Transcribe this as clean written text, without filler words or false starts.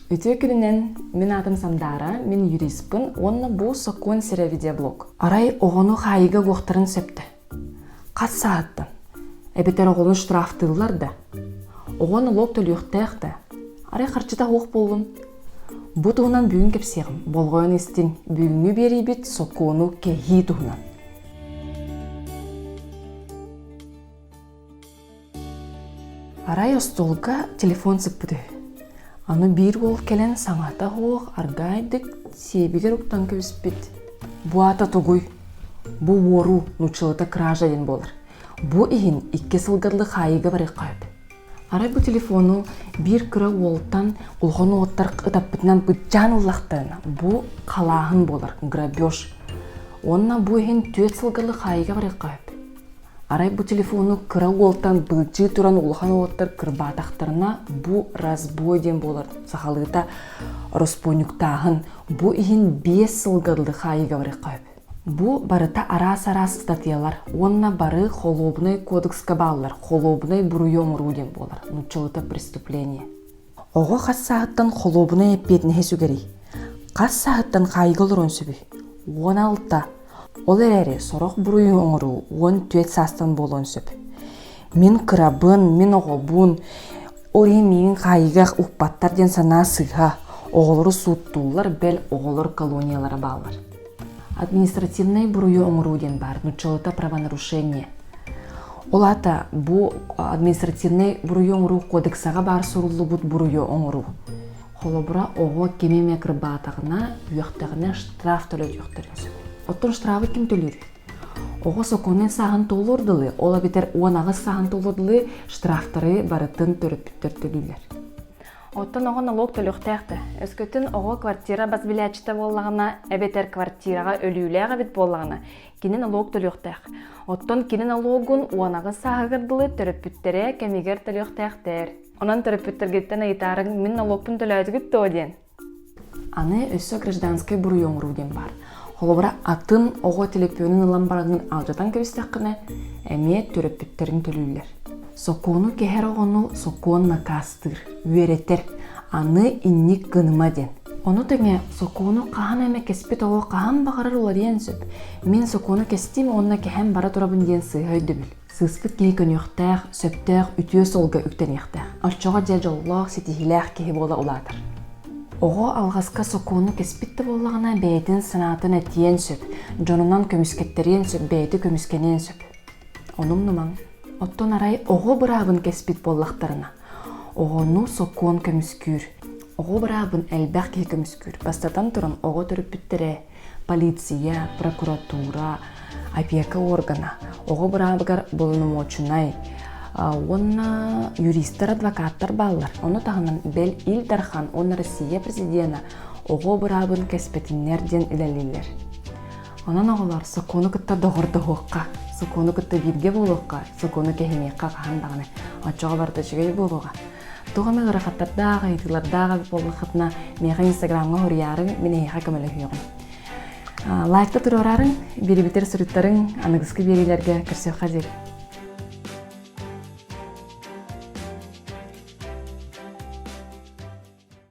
Үтүө күнүнэн, мин аатым Сандаара, мин юриспын уонна бу Сокуон сирэ видеоблог. Арай оҕону хаайыыга угуохтарын сөптө. Хас сааһыттан? Эбэтэр оҕону штрафтыыллар да? Оҕо нолуок төлүөхтээх да? Арай харчыта суох буоллун? Бу туһунан бүгүн кэпсиэҕим. Болҕойон истиҥ. Бүгүҥҥү биэриибит сокуону кэһии туһунан. Арай остуолга телефон сыппыт үһү. Аны биир уол кэлэн саҥата суох аргаайдык сиэбигэр уктан кэбиспит. Бу аата тугуй? Бу уоруу, нууччалыыта кража диэн буолар. Бу иһин икки сылга хаайыыга барыахха сөп. Арай бу телефону биир кыра уолтан улахан уолаттар ытаппытынан быдьаан ыллахтарына, бу халааһын буолар, грабеж. Уонна бу иһин түөрт сылга хаайыыга барыахха сөп. Арай бу телефону кыра уолтан былдьыы туран улахан уолаттар кырбаатахтарына бу разбой диэн буолар сахалыыта роспуонньуктааһын бу иһин биэс сылга дылы хаайыыга барыахха сөп. Бу барыта араас-араас ыстатыйалар уонна бары холуобунай кодекска бааллар холуобунай буруйу оҥоруу диэн буолар нууччалыыта преступление. Оҕо хас сааһыттан холуобунай эппиэтинэһи сүгэрий? Хас сааһыттан хаайыыга олоруон сөбүй? 16. Ол эрээри сорох буруйу оҥоруу 14 саастан буолуон сөп. Мин кырабын, мин оҕобун, ол иһин миигин хаайыыга укпаттар диэн санаа сыыһа. Оҕолору сууттууллар, бэл оҕолор колониялара бааллар. Административнай буруйу оҥоруу диэн баар, нууччалыыта правонарушение. Ол аата бу административнай буруйу оҥоруу кодексаҕа баар суруллубут буруйу оҥоруу. Холобура, оҕо кими эмэ кырбаатаҕына, үөхтэҕинэ штраф төлөтүөхтэрин сөп. Оттон штрафы ким төлүүрүй? Оҕо сокуоннай сааһын туолуор дылы, ол эбэтэр 18 сааһын туолуор дылы штрафтары барытын төрөппүттэр төлүүллэр. Оттон оҕо налог төлүөхтээх да. Өскөтүн оҕо квартира бас билээччитэ буоллаҕына, эбэтэр квартираҕа өлүүлээх эбит буоллаҕына, кини налог төлүөхтээх. Оттон кини налогун 18 сааһыгар дылы төрөппүттэрэ кэмигэр төлүөхтээхтэр. Онон төрөппүттэргиттэн ыйытаарыҥ, мин налогпун төлөөтүгүт дуо диэн. Аны өссө гражданскай буруйу оҥоруу диэн баар. Холобура, атын оҕо төлөпүөнүн ылан бараҥҥын алдьатан кэбистэххинэ, эмиэ төрөппүттэриҥ төлүүллэр. Сокуону кэһэр оҕону сокуон накаастыыр, үөрэтэр, аны инник гыныма диэн. Ону тэҥэ сокуону хаһан эмэ кэспит оҕо хаһан баҕарар уларыйан сөп. Мин сокуону кэстим уонна кэһэн бара турабын диэн сыыһа өйдөбүл. Сыыспыт киһи көнүөхтээх, сөптөөх, үтүө суолга үктэниэхтээх. Оччоҕо дьэ дьоллоох, ситиһиилээх киһи буола улаатар. Оҕо алҕаска сокуону кэспит да буоллаҕына, бэйэтин санаатын этиэн сөп, дьонунан көмүскэттэриэн сөп, бэйэтэ көмүскэниэн сөп. Ону умнумаҥ. Оттон арай оҕо быраабын кэспит буоллахтарына, оҕону сокуон көмүскүүр. Оҕо быраабын элбэх киһи көмүскүүр. Бастатан туран, оҕо төрөппүттэрэ, полиция, прокуратура, опека органа, оҕо быраабыгар боломуочунай уонна юристар, адвокаттар бааллар. Ону таһынан бэл Ил Дархан уонна Россия президена оҕо быраабын кэспэтиннэр диэн үлэлииллэр. Онон оҕолор сокуону кытта доҕордоһуохха, сокуону кытта бииргэ буолуохха, сокуону кэһимиэххэ хаһан даҕаны. Оччоҕо барыта үчүгэй буолуоҕа. Туох эмэ ыарахаттардаах, ыйытыылардаах эбит буоллаххытына, миэхэ инстаграмҥа суруйаарыҥ, мин эһиэхэ көмөлөһүөҕүм. Лайкта туруораарыҥ, биэрибитэр суруйтарыҥ, аныгыскы биэриилэргэ көрсүөххэ диэри.